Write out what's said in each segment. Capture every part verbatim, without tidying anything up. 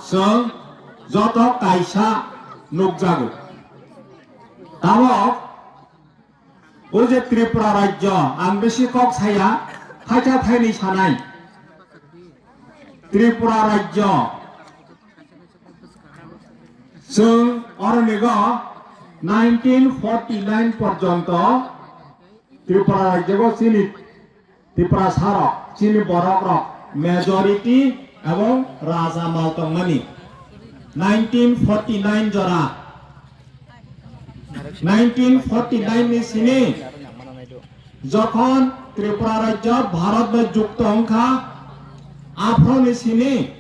Chwng joto kaisa nukjago. Tabok o je Tripura rajyo, ang bisi kok saya, thaisa thaini sanai. Tripura rajyo, chwng oronigo nineteen forty nine porjonto Tripura rajyogo chini Tiprasarok, chini borokrok majority ebong raja mal tongmani. Nineteen forty nine jora, nineteen forty nine ni sini jokhon Tripura rajyo Bharat bai jukto wngkha, aphro ni sini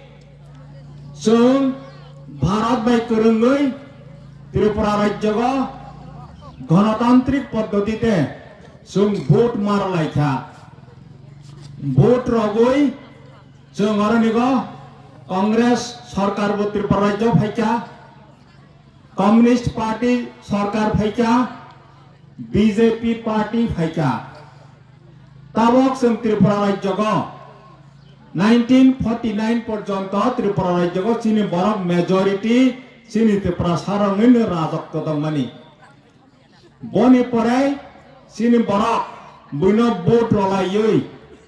chwng Bharat bai kwrwngwi Tripura rajyogo gonotantrik poddotite chwng vote mar laikha. Vote rogwi chwng oronigo Congress sorkar bo Tripura rajyo phaikha, Communist Party sorkar phaikha, B J P party phaikha. Tabok chwng Tripura rajyogo nineteen forty nine porjonto Tripura rajyogo chini borok majority chini Tiprasarokni rajotw tongmani. Boni pore chini borok buino vote rwlaiwi,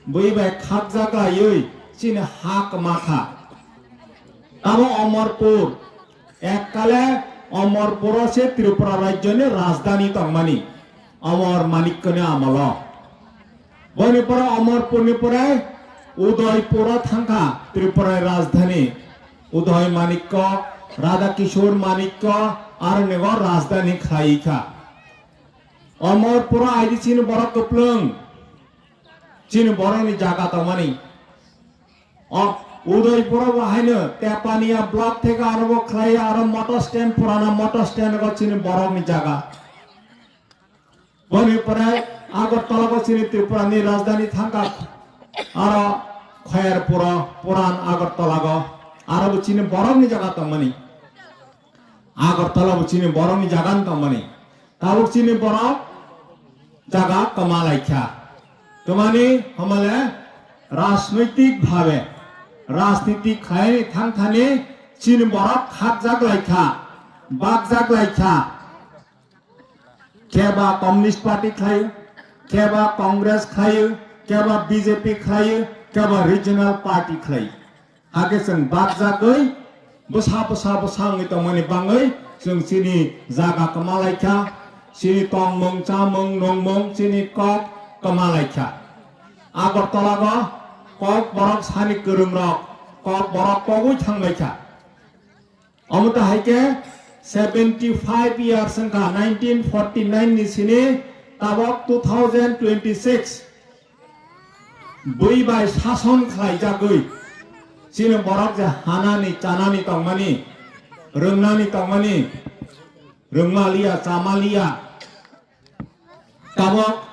bui bai khakjak laiwi chini ha kwma kha. Abo Omorpur, ekkale Omorpuro se Tripura rajyoni rajdhani tongmani, Omor Manikyoni amolo. Boni pore Omorpurni pore Udaipuro thangkha Tripura rajdhani. Uday Manikya, Radha Kishore Manikya, aronigo rajdhani khlai kha. Omorpuro aidi chini borok kwplwng, chini borokni jaga tongmani. O Udaipuro bo haino Tepania block theke aro bo khlai aro motor stand, purana motor stand go chini borokni jaga. Boni pore Agartala bo chini Tripura ni rajdhani thangkha. Aro Khairpura, Puran Agartala go. Aro bo chini borok ni jaga tongmani. Agartala bo chini borok ni jaga tongmani. Tabuk chini borok jaga kwma laikha. Kwmani hamale rajnoitik bhabe rajniti khlai thangthani chini borok khakjak laikha, bakjak laikha. Keba Communist Party khlaio, keba Congress khlaio, keba B J P khlaio, keba regional party khlaio. Hakhe chwng bakjagwi bwsa bwsa bwsa wngwi tongmani bangwi chwng chini jaga kwma laikha, chini tongmung chamung nungmung chini kok kwma laikha. Agartala go kok borok sani kwrwngrok kok borok kogwi thanglaikha. Omo ta hai khe seventy five years wngkha, nineteen forty nine ni sini tabok two thousand twenty six bui bai sason khlaijagwi chini borok je hanani chanani tongmani, rwngnani tongmani, rwngmaliya chamaliya tabok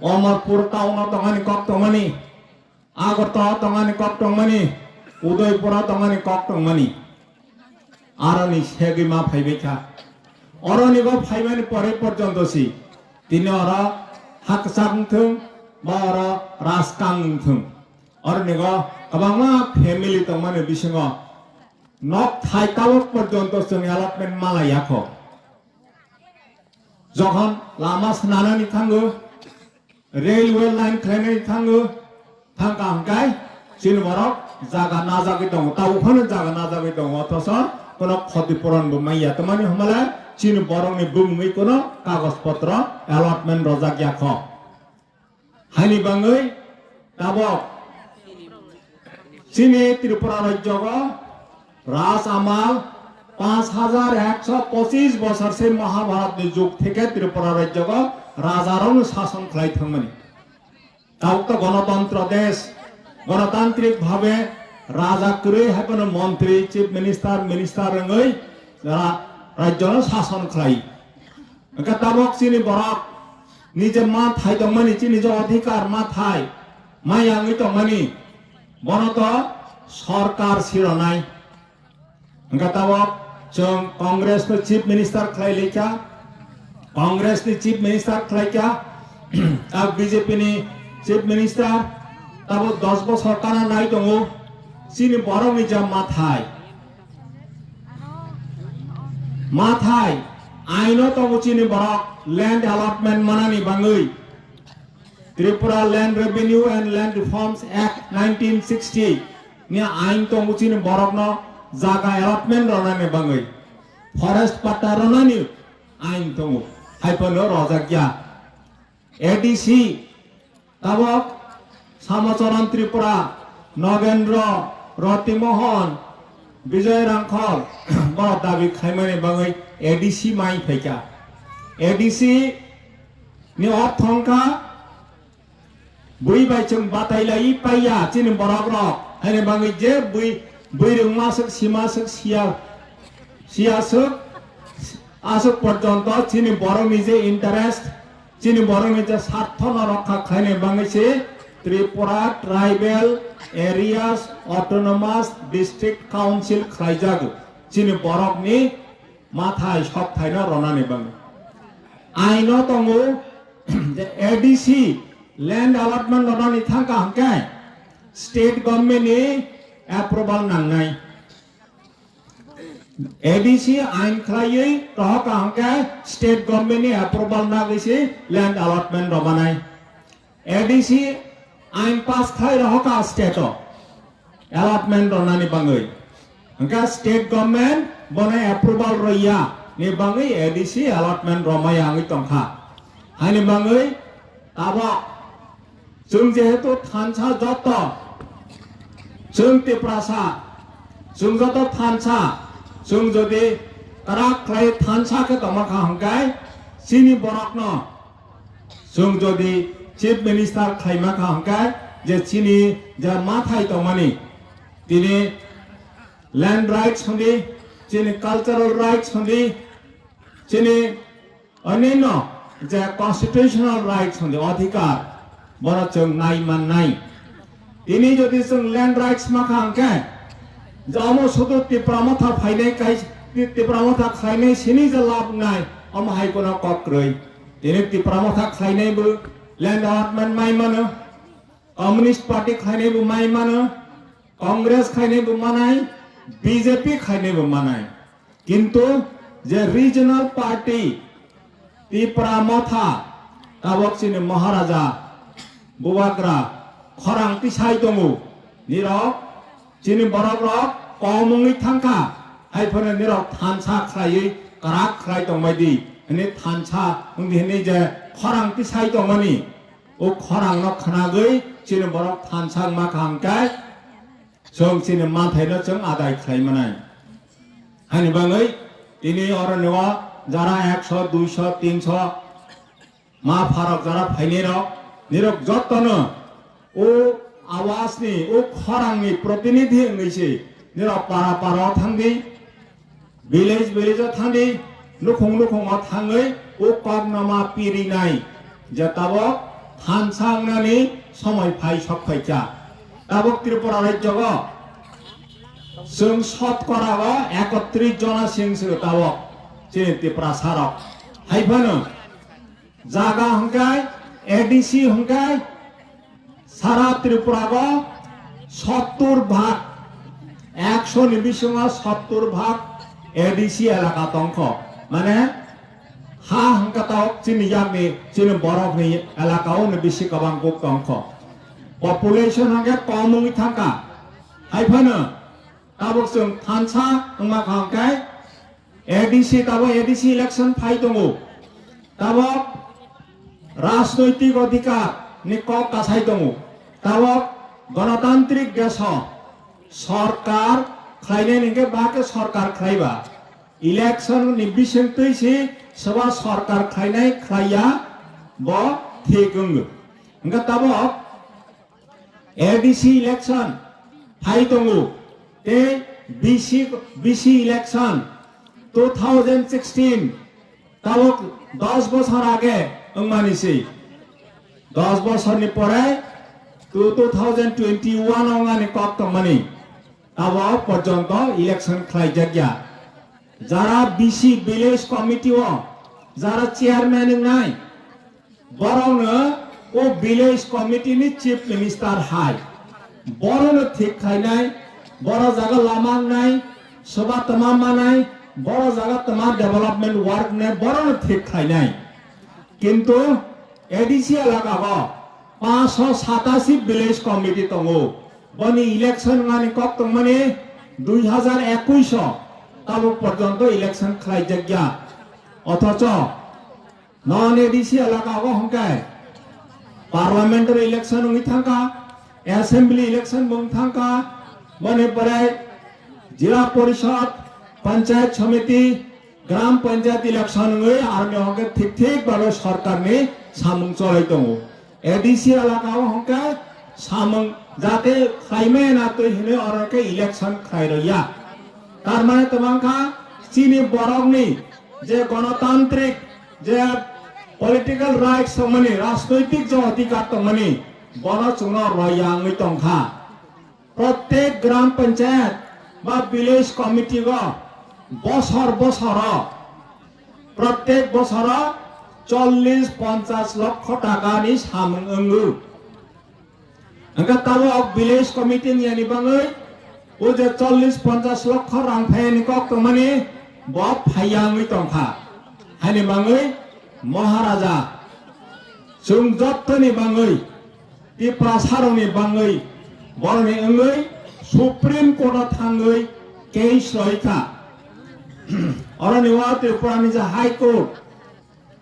Omorpur town o tongmani kok tongmani. Agartala tongani kok tongmani, Udaipura tongani kok tongmani. Aroni segwi ma phaibai kha. Oroni bo phaimani pore porjonto si tini oro hakchak wngthung ba oro raskang wngthung. Oroni go kwbangma family tongmani bisingo nok thai tabok porjonto chwng allotment ma lai ya kho. Jokhon lama swnanani thango, railway line khlainani thango, thangka hwnkhe chini borok jaga najagwi tongo, tabuk phano jaga najagwi tongo, othoso kono khoti puron bo manya. Tamani hwnmale chini borokni bumungwi kono kagoj potro allotment rojak ya kho. Haini bangwi tabok chini Tripura rajyogo raj amal panch hajar ekso pochis bosor se Mahabharat ni jug theke Tripura rajyogo rajarokno sason khlai thangmani. Tabuk to gonotontro desh, gonotantrik bhabe raja kwrwi hai phano montri, chief minister, minister wngwi ra-, rajyono sason khlai. Hwnkhe tabok chini borok nije ma thai tongmani, chini je odhikar ma thai ma yangwi tongmani, bono to sorkar sironai. Hwnkhe tabok chwng Congress no chief minister khlai laikha, Congress ni chief minister khlai kha, tabok B J P ni chief minister tabok dos bosor kana nai tongo. Chini borokni ja mathai, mathai aino tongo chini borok land allotment manani bangwi. Tripura Land Revenue and Land Reforms Act nineteen sixty ni ain tongo chini borokno jaga allotment ronani bangwi, forest patta ronani ain tongo, haiphano rojakya. A D C tabok Samacharan Tripura, Nogendra, Roti Mohan, Bijoy Rangkhol bo dabi khaimani bangwi A D C mai phaikha. A D C ni ortho wngkha bui bai chwng batai lai paiya chini borok rok, haini bangwi je bui, bui rwngma swk sima swk siya, siya swk aswk porjonto chini borokni je interest, chini borokni je sarthono rokha khlaini bangwi se Tripura Tribal Areas Autonomous District Council khlaijago, chini borokni mathai sokthai no ronani bangwi. Aino tongo je A D C land allotment ronani thangka hwnkhe state government ni approval nangnai. A D C ain khlaiwi rohorka hwnkhe state government ni approval nagwi se land allotment romanai. A D C ain pass khlai rohorka state o allotment ronani bangwi. Hwnkhe state government bono approval roya ni bangwi A D C allotment romaya wngwi tongkha. Haini bangwi tabok chwng jehetu thansa joto, chwng Tiprasa, chwng joto thansa, chwng jodi kwrak khlai thansa khe tongma kha hwnkhe chini borokno chwng jodi Chief Minister khlaima kha hwnkhe je chini je mathai tongmani, tini land rights hwndi, chini cultural rights hwndi, chini onino je constitutional rights hwndi odhikar, bono chwng nai mannai. Tini jodi chwng land rights ma kha hwnkhe, je omo sudu Tipra Motha phainai kai, Tipra Motha khlainai sini je lab nai, omo hai kono kok kwrwi. Tini Tipra Motha khlainai bo land allotment mai mano, Communist Party khlainai bo mai mano, Congress khlainai bo manai, B J P khlainai bo manai. Kintu je regional party Tipra Motha, tabok chini Maharaja, Bubagra, khorang tisai tongo. Nirok, chini borok rok kom wngwi thangkha. Hai phano nirok thansa khlaiwi, kwrak khlai tongbai di. Hwnwi thansa wngdi hwnwi je khorang tisai tongmani. O khorang no khwnagwi chini borok thansa wngma kha hwnkhe, chwng chini manthaino chwng adai khlai manai. Haini bangwi tini oroni o jara ekso, duiso, tinso ma pharok jara phainai rok, nirok jottono o awasni, o khorangni protinidhi wngwi se nirok para para o thangdi, village village o thangdi, nukhung nukhung o thangwi o koknama pirinai je tabok thansa wngnani somoi phai sok phaikha. Tabok Tripura rajyogo chwng sotkorago ekotris jona sing se tabok chini Tiprasa rok. Hai phano jaga hwnkhe A D C hwnkhe sara Tripura go sottur bhag, ekso ni bisingo sottur bhag A D C elaka tongkho. Mane ha hwnkhe tok chini yakni, chini borokni elaka o ni bisi kwbang kuk tongkho. Population hwnkhe kom wngwi thangkha. Hai phano tabok chwng thansa wngma kha hwnkhe A D C, tabok A D C election phai tongo. Tabok rajnoitik odhikar ni kok kasai tongo. Tabok gonotantrik deso sorkar khlainai hwnkhe ba khe sorkar khlaiba. Election ni bisingtwi se soba sorkar khlainai khlaiya bo thik wngo. Hwnkhe tabok A D C election phai tongo, tei B C, B C election two thousand sixteen, tabok dos bosor age wngmani se. Dos bosorni pore two, two thousand twenty-one ongani kok tongmani. Abo porjonto election khlaijakya. Jara B C village committee o jara chairman wngnai, borokno o village committee ni chief minister hai, borokno thik khlainai, boro jaga lama wngnai, soba tma manai, boro jaga tma development work wngnai, borono thik khlainai. Kintu A D C elaka o panchsho satasi village committee tongo. Boni election wngmani kok tongmani dui hazar ekush o tabuk porjonto election khlaijakya. Othocho non A D C elaka o hwnkhe parliamentary election wngwi thangkha, assembly election bo wng thangkha, boni pore jila porishad, panchayat samiti, gram panchayat election wngwi aroni hwnkhe thik thik babe sorkarni samung cholai tongo. A D C elaka o hwnkhe samung jate khlaimaya na twi hinwi oro khe election khlai rwya. Tar mane tongmangkha chini borokni je gonotantrik je political rights tongmani, rajnoitik je odhikar tongmani, bono chwngno rwya wngwi tongkha. Prottek gram panchayat ba village committee o bosor bosoro, prottek bosoro chollish ponchash lokho takani samung wngo. Hwnkhe tabok village committee ni yani bangwi o je chollish ponchash lokho rang phaiyani kok tongmani bo phaiya wngwi tongkha. Haini bangwi Maharaja chwng jottoni bangwi Tiprasarokni bangwi boroni wngwi Supreme Court o thangwi case roikha. Oroni o Tripura ni je High Court,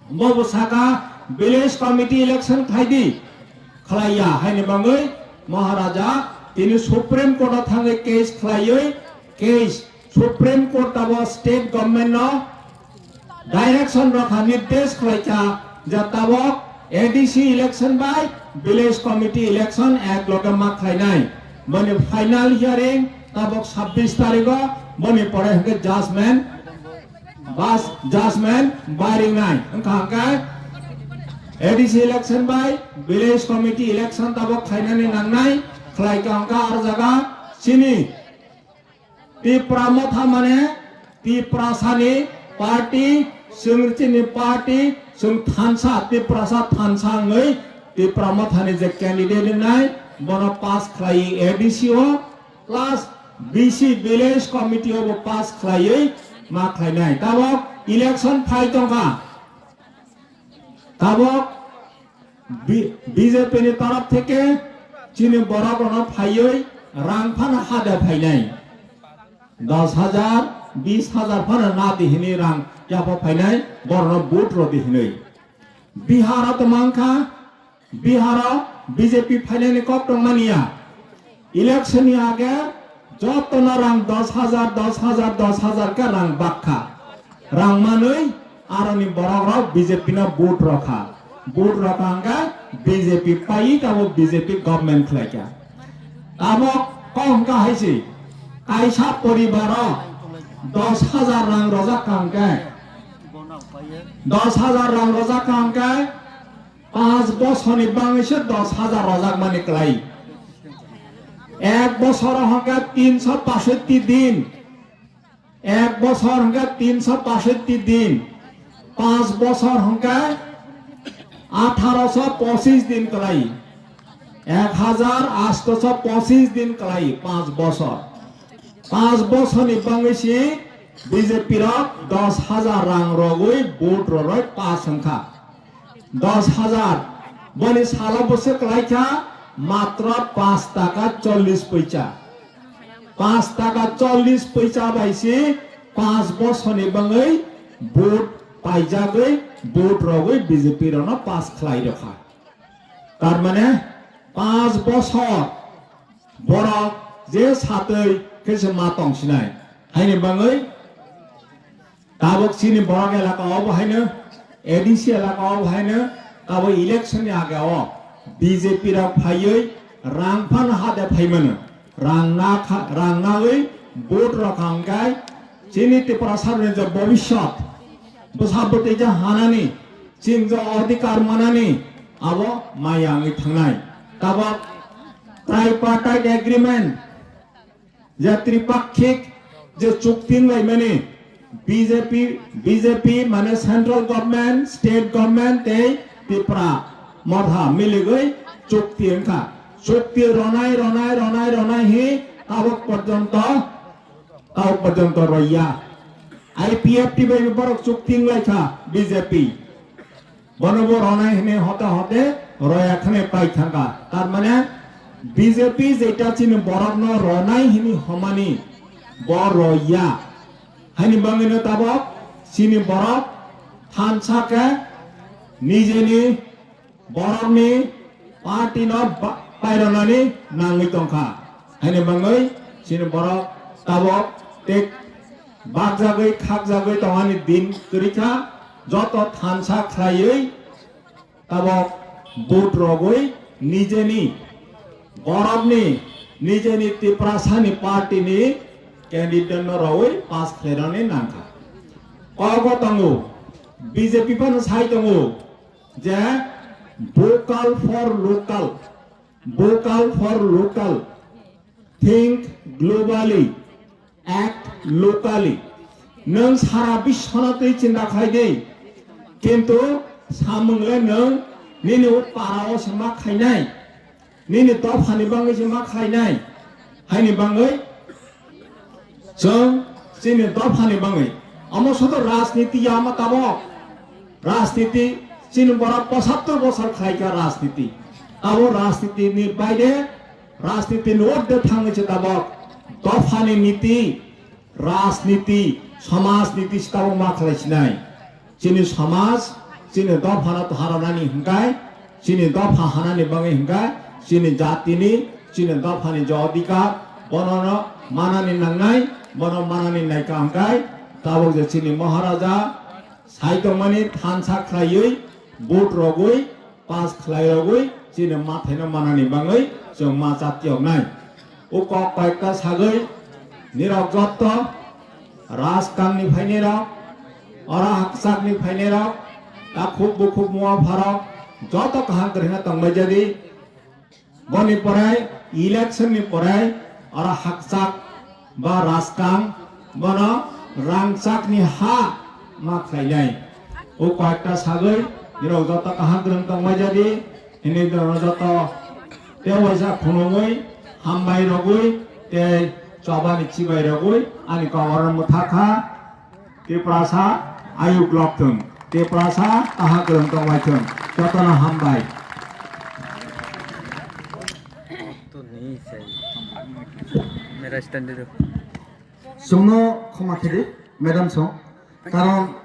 bobo saka village committee election khlaidi, khlaiya haini bangwi Maharaja tini Supreme Court o thangwi case khlaiwi case Supreme Court abo state government no direction rokha, nirdesh khlaikha je tabok A D C election bai village committee election ek loge ma khlainai. Boni final hearing tabok sabbish tarigo, boni pore hwnkhe judgment, bas judgment bai ringnai. Wngkha hwnkhe A D C election bai village committee election tabok khlainani nangnai, khlaikha hwnkhe aro jaga chini Tipra Motha mane Tiprasani party, chwng chini party, chwng thansa, Tiprasa thansa wngwi Tipra Mothani je candidate wngnai, bono pass khlai A D C o, plus B C village committee o bo pass khlaiwi ma khlainai. Tabok election phai tongkha. Tabok B-, B J P ni torop theke chini borok rokno phaiwi rang phano hada phainai. Dos hajar, bis hajar phano na di hini rang yapha phainai, borokno vote rw di hinwi. Bihar o tongma wngkha, Bihar o B J P phainani kok tongmani ya. Election ni age jotono rang dos hajar, dos hajar, dos hajar khe rang bakha. Rang manwi aroni borok rok B J P no vote rokha. Vote rokha hwnkhe B J P paiwi tabok B J P government khlaikha. Tabok kok hwnkha hai se kaisa poribar o dos hajar rang rojak kha hwnkhe, dos hajar rang rojak kha hwnkhe, Panch bosorni bangwi se dos hajar rojakmani kwlai. Ek bosor hwnkhe tinsho pashotti din. Ek bosor hwnkhe tinsho pashotti din. Panch bosor hwnkhe atharoso pochis din kwlai. Ek hajar athoso pochis din kwlai panch bosor. Panch bosorni bangwi se B J P rok dos hajar rang rogwi vote roroi pass wngkha. Dos hajar, boni salo bwswk kwlaikha matro panch taka chollish poicha. Panch taka chollish poicha bai se panch bosorni bangwi vote paijagwi vote rogwi B J P rokno pass khlai rwkha. Tar mane panch bosor borok je satwi khe se ma tong sinai. Haini bangwi tabok chini borok elaka o bo haino, A D C elaka o bo haino, tabok election ni age o B J P rok phaiwi rang phano hade phaimano. Rang na kha, rang nawi vote rok hangkai chini Tiprasa ni je bobishyot bwsa bwtwi je hanani, chini je odhikar manani abo maya wngwi thangnai. Tabok tripartite agreement je tripakhik je chukti wnglaimani B J P, B J P mane central government, state government tei Tipra Motha miligwi chukti wngkha. Chukti ronai, ronai, ronai, ronai hi tabok porjonto, tabok porjonto roya. I P F T bai borok chukti wnglaikha B J P. Bono bo ronai hwnwi hote hote roya khwnwi pai thangkha. Tar mane B J P jeita chini borokno ronai hwnwi homani bo roya. Haini bangwino tabok chini borok thansa khe nijeni borokni party no ba-, paironani nangwi tongkha. Haini bangwi chini borok tabok tei bakjagwi khakjagwi tongani din kwrwikha, joto thansa khlaiwi tabok vote rogwi nijeni borokni, nijeni Tiprasani party ni candidate no rogwi pass khlairani nangkha. Kogo tongo, B J P phano sai tongo je vocal for local, vocal for local, think globally, act locally. Nwng sara biswano twi chinta khlai di, kintu samung le nwng nini o para o se ma khainai, nini dophani bangwi se ma khainai, haini bangwi chwng chini dophani bangwi. Omo soto rajniti ya ma tabok. Rajniti chini borok pochattor bosor khlaikha rajniti. Abo rajniti ni baide, rajniti ni urde thangwi se tabok dophani niti, rajniti, samajniti se tabok ma khlai sinai. Chini samaj, chini dophano haranani hwnkhe, chini dopha hanani bagwi hwnkhe, chini jatini, chini dophani je odhikar, bonono manani nangnai, bono manani naikha hwnkhe, tabok je chini Maharaja, Sai tongmani thansa khlaiwi, vote rogwi, pass khlai rogwi, chini mathaino manani bagwi chwng ma chatiyoknai. O kok koyekta sagwi, nirok jotto, Rajkangni phainairok, oro hakchakni phainairok, takhuk bukhuk mua pharok, joto kaham kwrwino tongbai jadi. Boni porai election ni porai oro hakchak ba Rajkang bono rangchakni ha ma khlainai. O koyekta sagwi nirok joto kaham kwrwng tongbai jadi, hini joto tei waisa khunugwi hambai rogwi tei chobani chibai rogwi ani kok oro mwthakha. Tiprasa ayuk lok thung, Tiprasa kaham kwrwng tongbai thung, jotono hambai. तो नहीं सही। मेरा standard. Chwngno khoma khedi, madam song, karon